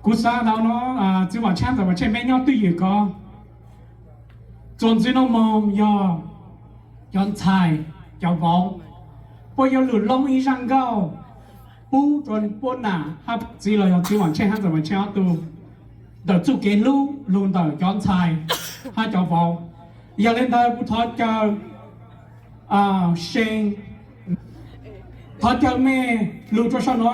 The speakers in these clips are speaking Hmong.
Kuv xav ntawd no, txiv Vam Tshaj ntxawm Vam Tshaj peb nyob twj ywm ko, txuas ntxiv no mus yog cov ntxhais, cov vauv, puab yuav lug loob ib zaj nkauj pub rua puab nam hab txiv los yog txiv Vam Tshaj hab ntxawm Vam Tshaj ob tug ntawm txuj kev hlub lug ntawm cov ntxhais hab cov vauv. Yog le ntawd kuv thov caw, se, thov caw mej lug rua sau no,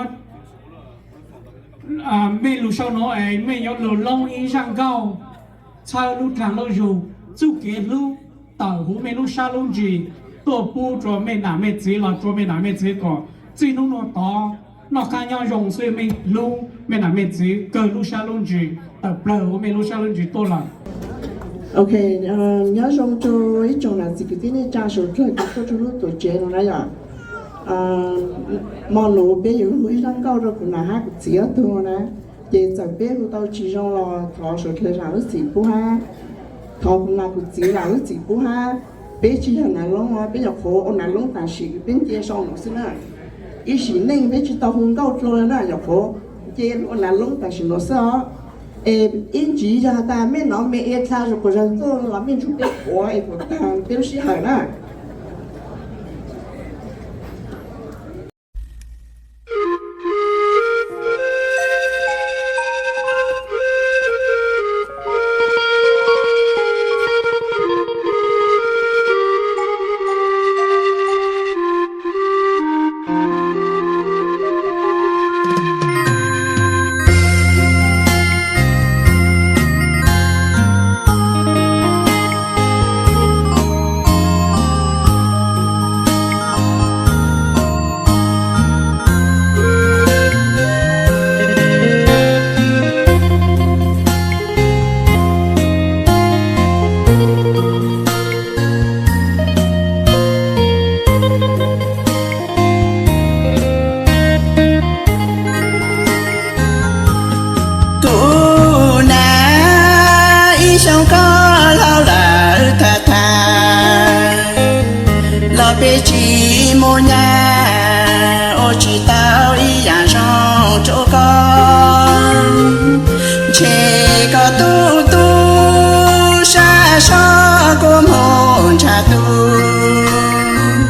mej lug sau no es mej yuav lug loob ib zaj nkauj txhawb lub dlaag lub zug txuj kev hlub tawm huv mej lub sab lub ntsws tuaj pub rua mej nam mej txiv los rua mej nam mej txiv kom txij hnub nuav tod noj qab nyob zoo xwb, mej hlub mej nam mej txiv kawg lub sab lub ntsws tawm plawg huv mej lub sab lub ntsws tuaj lawm. Ok, nyob zoo rua ib tsoom nam txiv kwv tij neej tsa suav dlawg kws tuaj rua lub tuam tsev no na yom. Mo nuav peb yuav lug hu ib zaj nkauj rua kuv nam hab kuv txiv ob tug na, ces txawm peb hu tau tsis zoo los thov suav dlawg zaam lub txim pub hab, thov kuv nam kuv txiv zaam lub txim pub hab. Peb tsis yog nam loob, peb nyuam qhuav ua nam loob tam sim peb nce sau nuav xwb na. Ib sim neej peb tsis tau hu nkauj dlua le na, nyuam qhuav nce ua nam loob tam sim nuav xwb os. Es ib ntsis yog has tas mej nov me e dlha zuj quas zag tuaj los mej ntsug peb quav es kuas taag peb lub sij hawm na. Kuv nam ib xyoo koj laug lawm tag tag, los peb tsis muaj nyab, ua tsis tau ib yaam zoo rua koj. Ntshe koj tub tub sab sab kua muag ntshav tuag,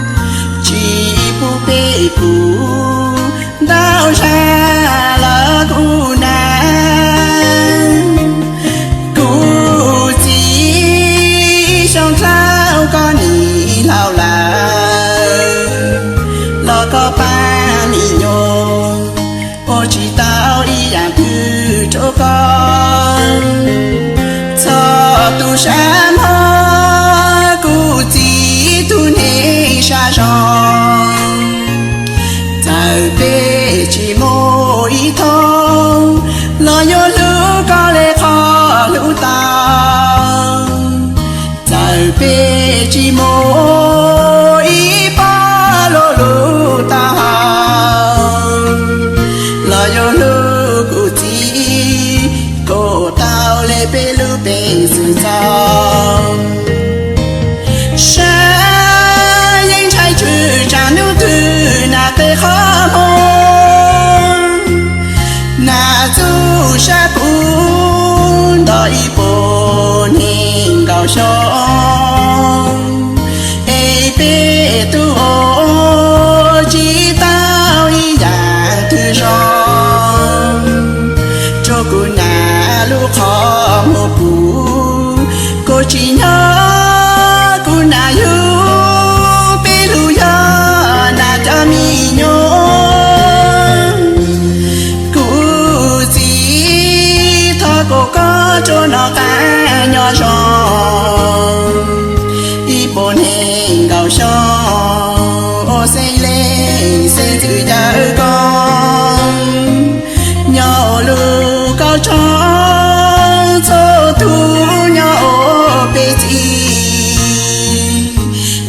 tsis pub peb puv ntau zag lawm kuv nam. Kuv txiv, xyoo dlawb koj nim laug lawm, los koj pab mi nyuam, ua tsis tau ib yaam twg rua koj. Txog tus sab mog kuv txiv, tus neeg sab zoo, txawm peb tsis muaj ib thooj, los yuav hlub koj le qhov hlub tau. Txawm peb tsis muaj ib pob luj lug tau hau, los yuav hlub kuv txiv kom tau le peb lub peev xwm txaus. Saib yeej ntshai tsw tsaam nub twg nam qe qhov muag, nam txuj sab kuv nto ib puas neeg nkaus xyoo. Es peb tub ua tsis tau ib yaam twg zoo, rua kuv nam lub qhov muag puv, kuv tsis nyob kuv nam yug, peb lug yog nam cov mi nyuam. Kuv txiv, thov kom koj rua noj qab nyob zoo, ib puas neeg nkaus xyoo, ua xeeb leej xeeb ntxwv caw koj, nyob ua lub kauj tshoob txhua tug nyob ua peb txiv,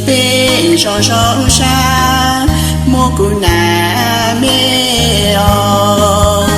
peb zoo zoo sab muab kuv nam me os.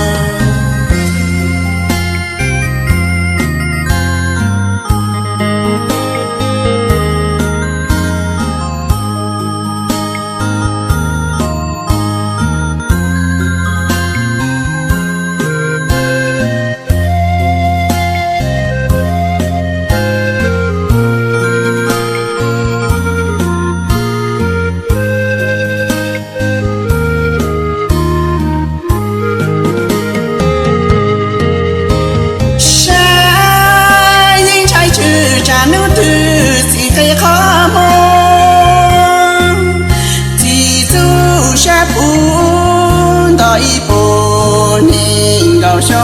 Xyoo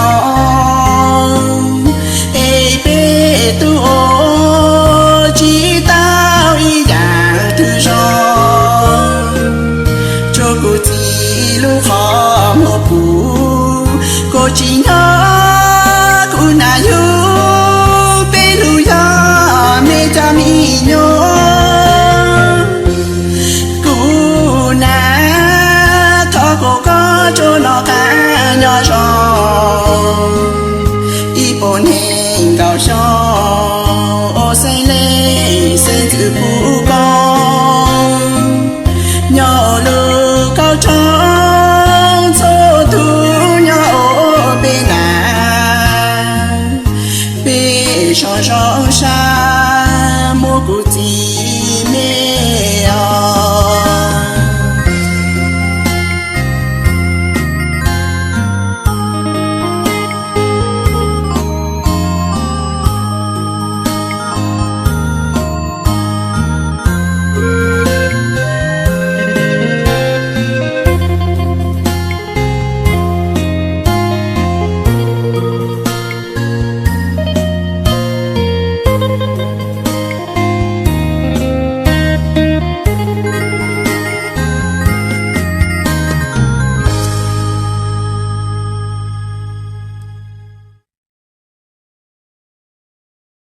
es peb tub ua tsis tau ib yam twg zoo. Tsuas kuv txiv lub qhov muag puv, kuv tsis nyob kuv nam yug, peb lub yog me cov me nyuam. Kuv nam thov kom koj tsuas noj qab nyob zoo ib puas nees nkaum xyoo, ua xeeb leej xeeb ntxwv puv